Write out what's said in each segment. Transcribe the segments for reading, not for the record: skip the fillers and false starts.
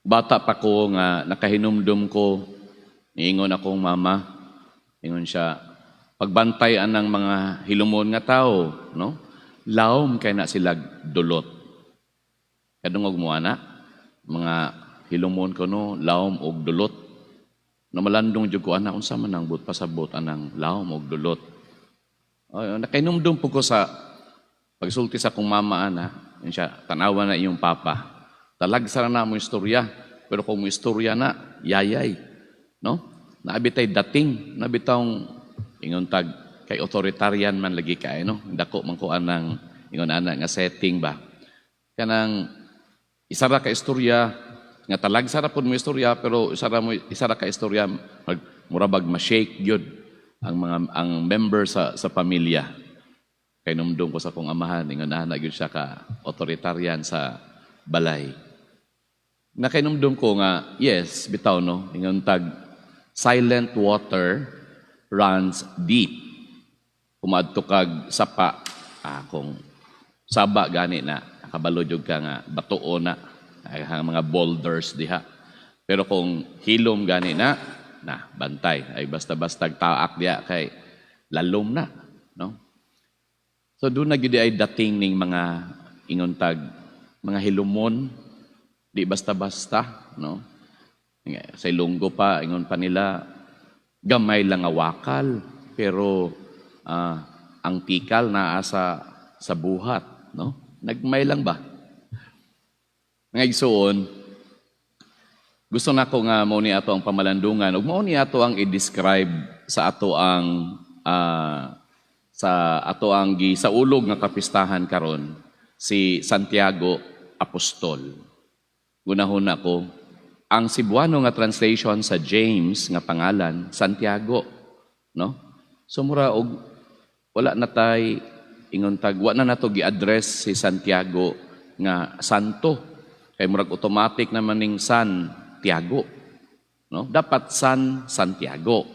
Bata pa ko nga nakahinumdum ko, niingon akong mama, ingon siya, "Pagbantay anang mga hilumon nga tao, no? Lawom kay na sila dulot." Kadungog mo ana, mga hilumon ko, no, lawom og dulot. Namalandong jud ko ana, unsa man ang buot pasabot anang lawom og dulot? Ay, nakahinumdum po ko sa pagsulti sa akong mama ana, yun siya, "Tanawa na iyong papa. Talagsa na mo istorya, pero kung mo istorya na, yayay." No? Naa bitay dating, naa bitawng ingon tag kay authoritarian man lagi kay, no? Dako man ko anang ingon ana nga setting ba. Kanang isa ra ka istorya nga talagsa ra pud mo istorya, pero isa ra ka istorya mag mura bag ma-shake gyud ang mga ang member sa pamilya. Kay numdum ko sa akong amahan, ingon ana gyud siya ka authoritarian sa balay. Nakainumdum ko nga, yes, bitaw, no, ingon tag silent water runs deep. Kung kag sapa, kung saba gani na, kabalo jud ka nga batuo na, ay, ang mga boulders diha. Pero kung hilom gani na, na bantay, ay basta-basta taak diha kay lalom na, no? So doon na gyud ay dating ning mga ingon tag mga hilumon, di basta-basta, no? Sa Ilonggo pa, ingon pa nila, gamay lang nga wakal, pero ang tikal naa sa buhat, no? Nagmay lang ba? Mga igsuon, gusto nako nga mao ni ato ang pamalandungan ug mao ni ato ang i-describe sa ato ang gisaulog nga kapistahan karon, si Santiago Apostol. Gunahon ako, ang Cebuano nga translation sa James nga pangalan, Santiago, no? So mura og wala na tay ingon tag wa na nato gi-address si Santiago nga santo kay murag automatic naman ning San Tiago, no? Dapat San Santiago.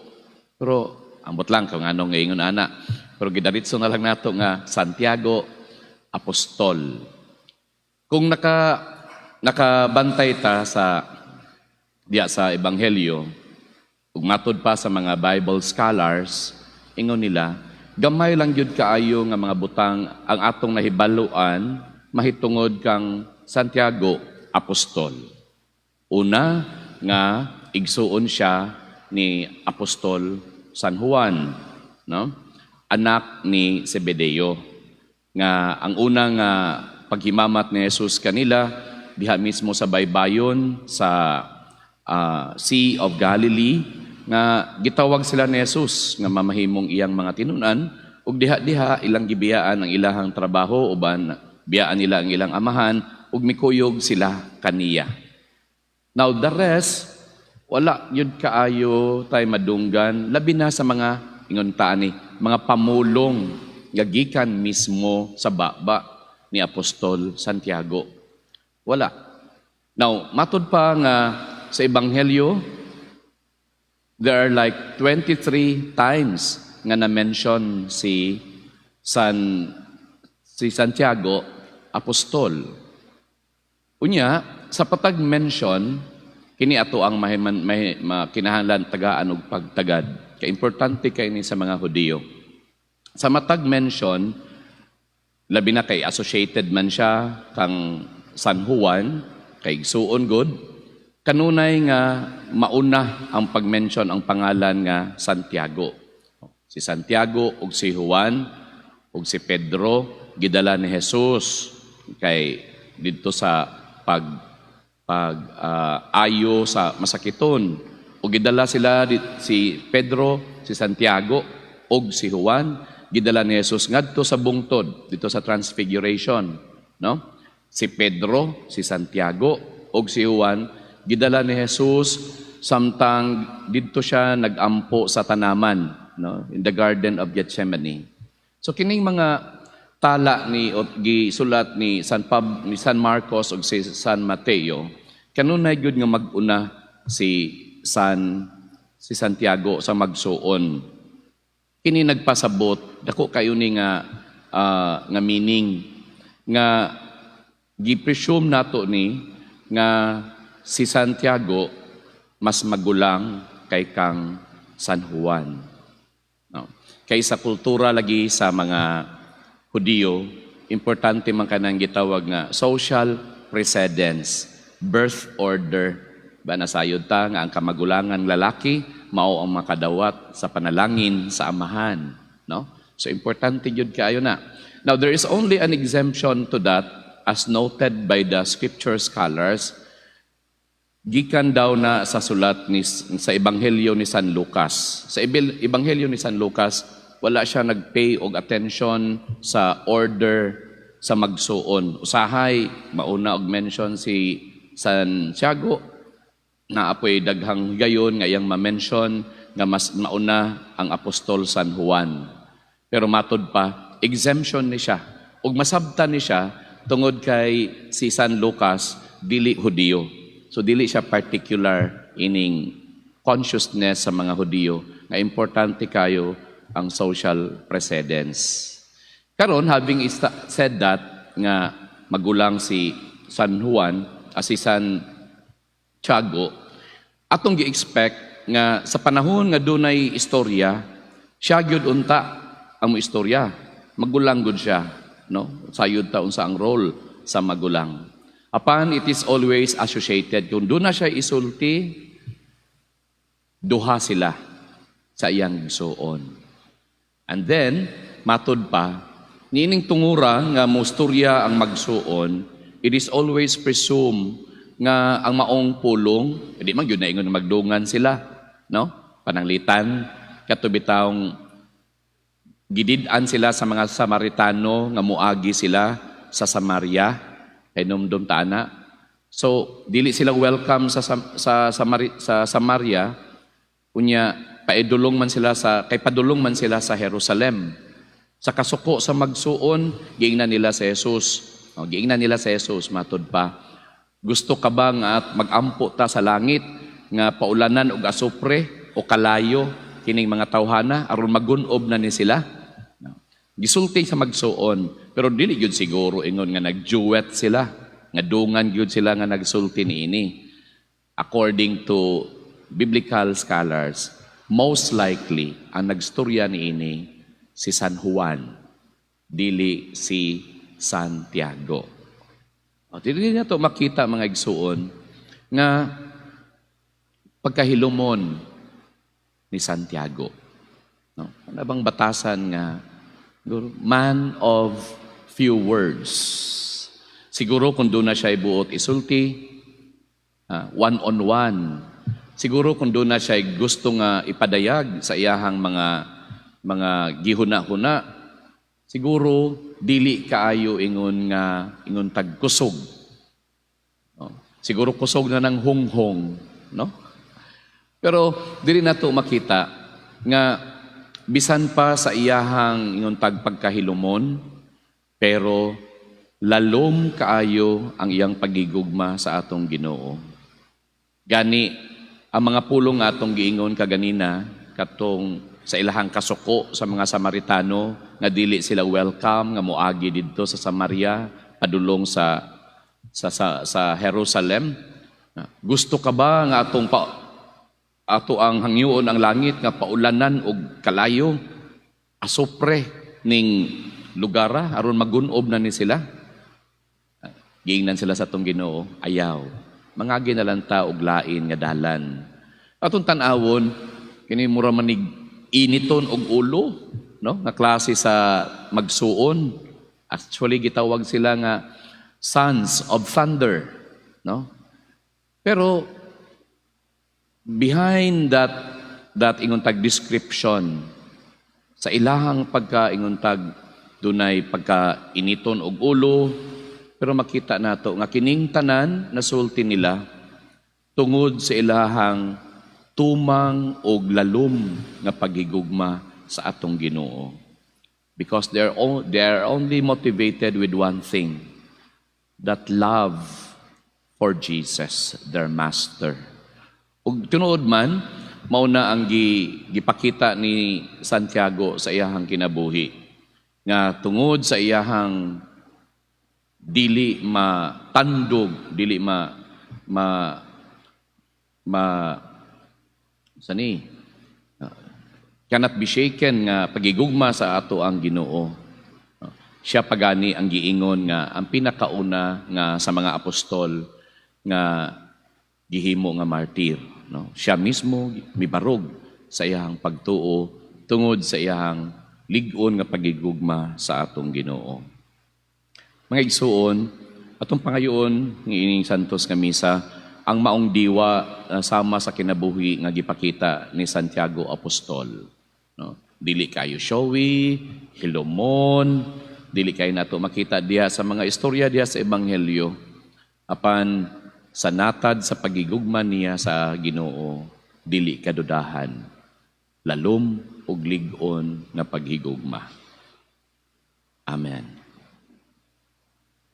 Pero ambot lang kung anong ingon ana. Pero gidiretso na lang nato nga Santiago Apostol. Kung nakabantay ta sa diya sa ebanghelyo ug matod pa sa mga Bible scholars, ingon nila gamay lang gyud kaayo nga mga butang ang atong nahibaluan mahitungod kang Santiago Apostol. Una, nga igsuon siya ni Apostol San Juan, no? Anak ni Zebedeo nga ang unang paghimamat ni Jesus kanila diha mismo sa baybayon sa Sea of Galilee, nga gitawag sila ni Jesus nga mamahimong iyang mga tinunan, ug diha-diha ilang gibiyaan ang ilahang trabaho uban biyaan nila ang ilang amahan ug mikuyog sila kaniya. Now the rest, wala yun kaayo tay madunggan, labi na sa mga ingon ta ani mga pamulong nga gikan mismo sa baba ni Apostol Santiago. Wala. Now, matod pa nga sa Ebanghelyo, there are like 23 times nga na-mention si Santiago Apostol. Unya, sa patag mention, kini ato ang mahiman, may, kinahanglan tagaan og pagtagad. Kay importante kay ni sa mga Hudiyo. Sa matag mention, labi na kay associated man siya kang San Juan, kay igsuon gud, kanunay nga mauna ang pag-mention ang pangalan nga Santiago. Si Santiago ug si Juan ug si Pedro gidala ni Jesus kay didto sa pag pag ayo sa masakiton, ug gidala sila si Pedro, si Santiago ug si Juan, gidala ni Jesus ngadto sa bungtod dito sa Transfiguration, no? Si Pedro, si Santiago ug si Juan gidala ni Jesus samtang didto siya nagampo sa tanaman, no, in the Garden of Gethsemane. So kining mga tala ni o gisulat ni San Marcos ug si San Mateo, kanunay gyud nga mag-una si Santiago sa magsuon. Kini nagpasabot dako kayo ni nga nga meaning nga gi-presume nato ni nga si Santiago mas magulang kay kang San Juan. No? Kay sa kultura lagi sa mga Hudiyo, importante man kanang gitawag nga social precedence, birth order. Ba nasayod ta nga ang kamagulangan lalaki mao ang makadawat sa panalangin sa amahan, no? So importante jud kaayo na. Now, there is only an exemption to that, as noted by the scripture scholars, gikan daw na sa sulat ni sa Ebanghelyo ni San Lucas. Sa Ebanghelyo ni San Lucas, wala siya nag-pay og attention sa order sa magsuon. Usahay mauna og mention si Santiago, na apoy daghang gayon nga iyang ma-mention nga mas mauna ang Apostol San Juan. Pero matod pa, exemption ni siya. Ug masabtan ni siya tungod kay si San Lucas dili Hudiyo. So dili siya particular ining consciousness sa mga Hudiyo nga importante kayo ang social precedence. Karon, having said that nga magulang si San Juan, si San Tiago, atong gi-expect nga sa panahon nga dunay istorya, siya gyud unta ang mo istorya. Magulang gud siya, no? Sayod ta unsa ang role sa magulang. Apan it is always associated kung doon na siya isulti, duha sila sa iyang igsuon. And then, matod pa, niining tungura nga mostorya ang magsuon, it is always presumed nga ang maong pulong, hindi man gyud na ingon magdungan sila, no? Pananglitan, kato bitawng gidid-an sila sa mga Samaritano nga muagi sila sa Samaria, kay numdum ta ana. So dili sila welcome sa Samaria, unya paidulong man sila sa kay padulong man sila sa Jerusalem. Sa kasuko sa magsuon, giingnan nila sa Jesus. O, giingnan nila sa Jesus, matod pa, "Gusto ka ba nga at magampo ta sa langit nga paulanan og asupre o kalayo kining mga tawhana aron magunob na ni sila?" No. Gisulti sa magsuon, pero dili gyud siguro ingon nga nagduet sila, nga dungan gyud sila nga nagsulti niini. According to biblical scholars, most likely ang nagstorya niini si San Juan, dili si Santiago. O, dili na to makita, mga igsuon, nga pagkahilumon ni Santiago. No? Ano bang batasan nga siguro, man of few words. Siguro kung doon na siya ibuot isulti, one-on-one. Siguro kung doon na siya gusto nga ipadayag sa iyahang mga gihuna-huna, siguro dili kaayo ingon nga ingon tagkusog. No? Siguro kusog na ng hunghong, no? Pero dili na to makita nga bisan pa sa iyahang ingon tag pagkahilumon, pero lalom kaayo ang iyang pagigugma sa atong Ginoo. Gani ang mga pulong nga atong giingon kaganina, katong sa ilahang kasuko sa mga Samaritano nga dili sila welcome nga moagi didto sa Samaria padulong sa Jerusalem. "Gusto ka ba nga atong pa ato ang hangyoon ang langit nga paulanan og kalayo, asupre ning lugara aron magunob na ni sila?" Giingnan sila sa atong Ginoo, "Ayaw. Mangagi na lang ta og lain nga dalan." Atong tan-awon kini, mura manig initon og ulo, no, nga klase sa magsuon. Actually, gitawag sila nga sons of thunder, no? Pero behind that ingon tag description sa ilahang pagka ingon tag dunay pagka initon og ulo, pero makita nato nga kining tanan nasulti nila tungod sa ilahang tumang og lalom nga paghigugma sa atong Ginoo, because they are only motivated with one thing, that love for Jesus, their master. Ug tinuod man, mao na ang gipakita ni Santiago sa iyahang kinabuhi nga tungod sa iyahang dili matandog, dili ma ma ma sani cannot be shaken nga pagigugma sa ato ang Ginoo. Siya pagani ang giingon nga ang pinakauna nga sa mga apostol nga gihimo nga martir, no? Siya mismo mibarog sa iyang pagtuo tungod sa iyang lig-on nga pagigugma sa atong Ginoo. Mga igsuon, atong pangayoon niining Santos nga Misa ang maong diwa sama sa kinabuhi nga gipakita ni Santiago Apostol, no? Dili kayo showy, hilomon, dili kayo nato makita diha sa mga istorya diha sa Ebanghelyo. Apan sa natad sa pagigugma niya sa Ginoo, dili kadudahan. Lalom ug lig-on nga paghigugma. Amen.